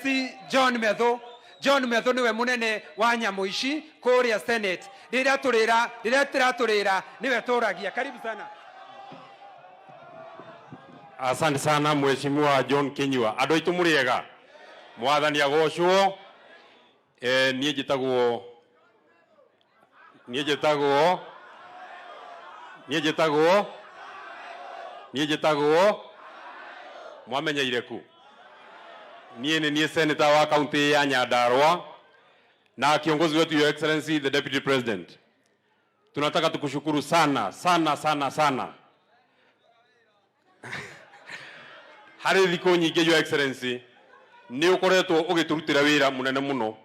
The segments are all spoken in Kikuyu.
Excellency John Methu. John Methu niwe munene wa nyamũ ici kũrĩa Senate. Rĩrĩa tũrĩra, rĩrĩa tũratũrĩra niwe tũragia. Karibu sana. Asante sana, Mheshimiwa John Kinyua. Andũ aitũ, mũrĩega? Mwathani agocwo. Niĩ njĩtagwo mwamenyeire ku niĩ nĩ niĩ senator wa kaunti ya Nyandarua na kiongozi wetu, Your Excellency the Deputy President, tunataka tukushukuru sana sana sana sana. Harĩ thikũ nyingĩ, Your Excellency, nĩ ũkoretwo ũgĩtũrutĩra wĩra mũnene mũno,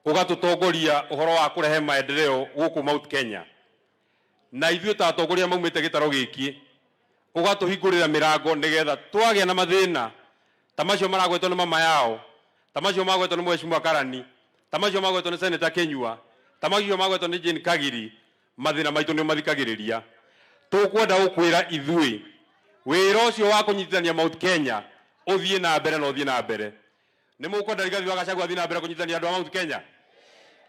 ũgatũtongoria ũhoro wa kũrehe maendeleo gũkũ Mount Kenya, na ithuĩ ta atongoria maumĩte gĩtaro gĩkĩ, ũgatũhingũrĩra mĩrango nĩgetha twagĩa na mathĩna ta macio maragwetwo nĩ mama yao, ta macio magwetwo nĩ Mheshimiwa Karani, ta macio magwetwo nĩ Senator Kinyua, ta macio magwetwo nĩ Jane Kagiri, mathĩna maitũ nĩ mathikagĩrĩria. Tũkwenda gũkwĩra ithuĩ wĩra ũcio wa kũnyitithania Mount Kenya ũthiĩ na mbere na ũthiĩ na mbere. Nĩ mũkwenda Rigathi wa Gachagua athiĩ na mbere kũnyitithania andũ a Mount Kenya,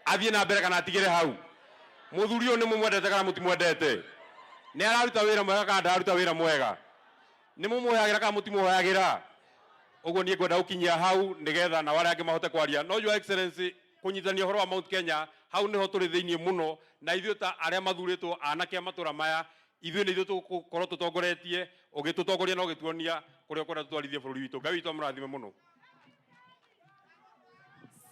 athiĩ na mbere kana atigĩre hau? Mũthuri ũyũ nĩ mũmwendete kana mũtimwendete? Nĩ araruta wĩra mwega kana ndararuta wĩra mwega? Nĩ mũmũhoyagĩra kana mũtimũhoyagĩra? Ũguo niĩ ngwenda gũkinyia hau nĩgetha nao arĩa angĩ mahote kwaria. No Your Excellency, kũnyitithania ũhoro wa Mount Kenya, hau nĩho tũrĩ thĩiniĩ mũno, na ithuĩ ta arĩa mathurĩtwo anake a matũra maya, ithuĩ nĩ ithuĩ tũgũkorwo tũtongoretie, ũgĩtũtongoria na ũgĩtuonia kũrĩa ũkwenda tũtwarithie bũrũri witũ. Ngai witũ amũrathime mũno.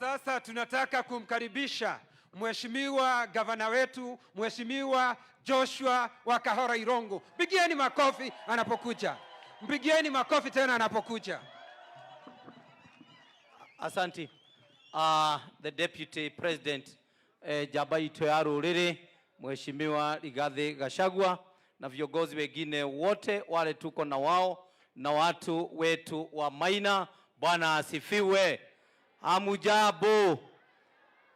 Sasa tunataka kumkaribisha Mheshimiwa gavana wetu, Mheshimiwa Joshua Wakahora Irongo. Mpigieni makofi anapokuja, mpigieni makofi tena anapokuja. Asante. The Deputy President, njamba itũ ya rũrĩrĩ, Mheshimiwa Rigathi Gachagua, na viongozi wengine wote wale tuko na wao na watu wetu wa Maina, Bwana asifiwe. Hamujambo.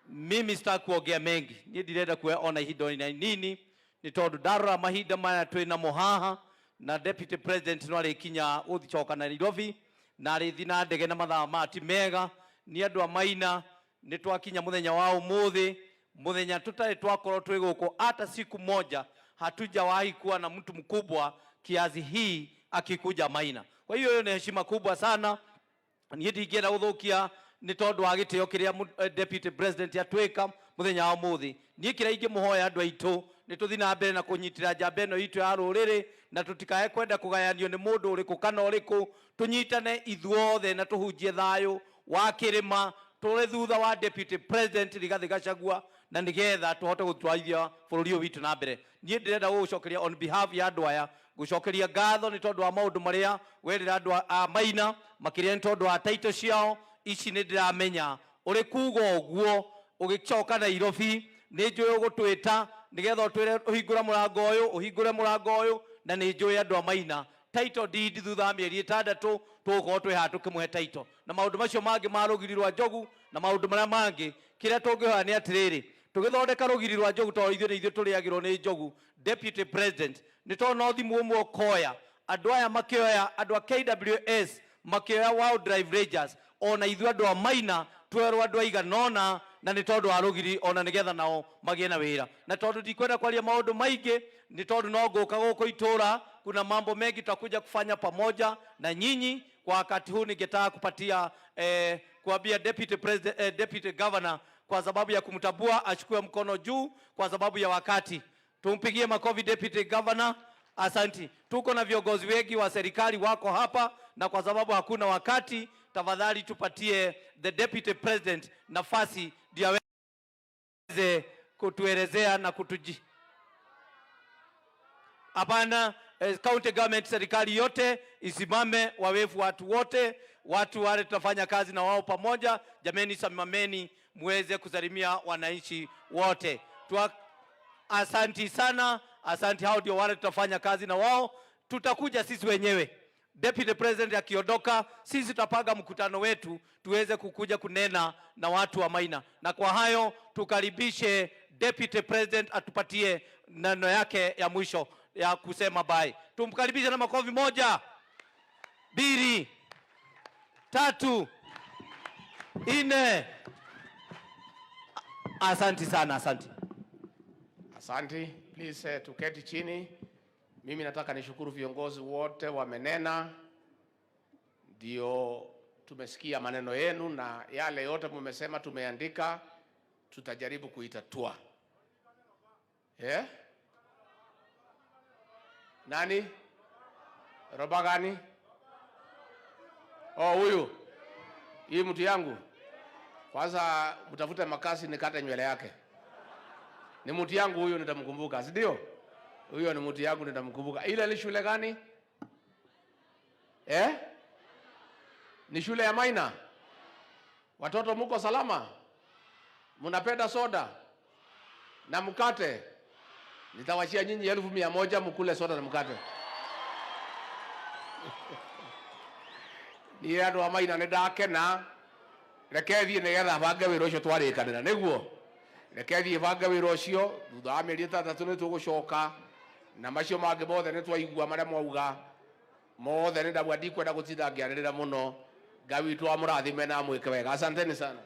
Mimi sitaki kuongea mengi, niĩ ndirenda kuoya ona ihinda na nini, nĩ tondũ ndarora mahinda maya twĩ namo haha na Deputy President no arĩkinya gũcoka Nairobi na arĩthi na ndege na mathaa ma ti mega. Nĩ andũ a Maina, nĩ twakinya mũthenya wa ũmũthĩ, mũthenya tũtarĩ twakorwo twĩ gũkũ hata siku moja. Hatujawahi kuwa na mtu mkubwa kiasi hii akikuja Maina. Kwa hiyo hiyo ni heshima kubwa sana. Niĩ ndingĩenda gũthũkia nĩ tondũ wa gĩtĩo kĩrĩa Deputy President atwĩka mũthenya wa ũmũthĩ. Niĩ kĩrĩa ingĩmũhoya, andũ aitũ, nĩ tũthiĩ na mbere na kũnyitĩra njamba ĩno itũ ya rũrĩrĩ, na tũtikae kwenda kũgayanio nĩ mũndũ ũrĩkũ kana ũrĩkũ. Tũnyitane ithuothe na tũhunjie thayũ wa kĩrĩma, tũrĩ thutha wa Deputy President Rigathi Gachagua, na nĩgetha tũhote gũtwarithia bũrũri ũyũ witũ na mbere. Niĩ ndĩrenda gũgũcokeria on behalf ya andũ aya, gũcokeria ngatho nĩ tondũ wa maũndũ marĩa werĩra andũ a Maina, makĩria nĩ tondũ wa title ciao ici. Nĩ ndĩramenya ũrĩ kuga ũguo ũgĩcoka Nairobi nĩ njũĩ ũgũtwĩta nĩgetha ũtwĩre ũhingũre mũrango ũyũ, ũhingũre mũrango ũyũ, na nĩ njũĩ andũ a Maina title deed thutha wa mĩeri 6 tũgũkorwo twĩ haha tũkĩmũhe title na maũndũ macio mangĩ ma rũgiri rwa njogu na maũndũ marĩa mangĩ. Kĩrĩa tũngĩhoya nĩ atĩrĩrĩ, tũgĩthondeka rũgiri rwa njogu, tondũ ithuĩ nĩ ithuĩ tũrĩagĩrwo nĩ njogu, Deputy President, nĩ tondũ no thimũ ũmwe ũkoya andũ aya makĩoya, andũ a KWS makĩoya Wildlife Rangers, ona ithuĩ andũ a Maina twerwo andũ aigana ũna, na nĩ tondũ wa rũgiri, ona nĩgetha nao magĩe na wĩra. Na tondũ ndikwenda kwaria maũndũ maingĩ, nĩ tondũ no ngũka gũkũ itũra, kuna mambo mengi tutakuja kufanya pamoja na nyinyi. Kwa wakati huu ningetaka kupatia kuambia Deputy President, Deputy Governor, kwa sababu ya kumtambua, achukue mkono juu kwa sababu ya wakati. Tumpigie makofi Deputy Governor. Asanti. Tuko na viongozi wengi wa serikali wako hapa, na kwa sababu hakuna wakati, tafadhali tupatie the Deputy President nafasi ndio aweze kutuelezea na kutuji. Hapana, county government, serikali yote isimame, wawefu watu wote, watu wale tutafanya kazi na wao pamoja. Jameni, simameni muweze kusalimia wananchi wote. Asanti sana, asanti. Hao ndio wale tutafanya kazi na wao. Tutakuja sisi wenyewe. Deputy President akiondoka, sisi tutapanga mkutano wetu tuweze kukuja kunena na watu wa Maina. Na kwa hayo tukaribishe Deputy President atupatie neno yake ya mwisho ya kusema bye. Tumkaribishe na makofi, moja, mbili, tatu. 4. Asanti sana, asanti. Asante. Please, tuketi chini. Mimi nataka nishukuru viongozi wote wamenena, ndio tumesikia maneno yenu na yale yote mmesema tumeandika, tutajaribu kuitatua. Eh? Nani? Roba gani? Oh, huyu. Hii mtu yangu. Kwanza mtafute makasi nikate nywele yake. Ni mtu yangu huyu, nitamkumbuka, si ndio? Huyo ni mtu yangu, nitamkumbuka. Ile ni shule gani? Eh? Ni shule ya Maina. Watoto muko salama? Mnapenda soda na mkate? Nitawachia nyinyi 100,000 mkule soda na mkate. Ni andu a Maina nĩ ndakena. Reke thiĩ nĩgetha bange wĩra ũcio twarĩkanĩra, nĩguo? Reke thiĩ bange wĩra ũcio, thutha wa mĩeri 6 nĩ tũgũcoka, na macio mangĩ mothe nĩ twaigua marĩa mwauga mothe. Nĩ ndauga ndikwenda gũtinda ngĩanĩrĩra mũno. Ngai witũ amũrathime na amwĩke wega. Asanteni sana.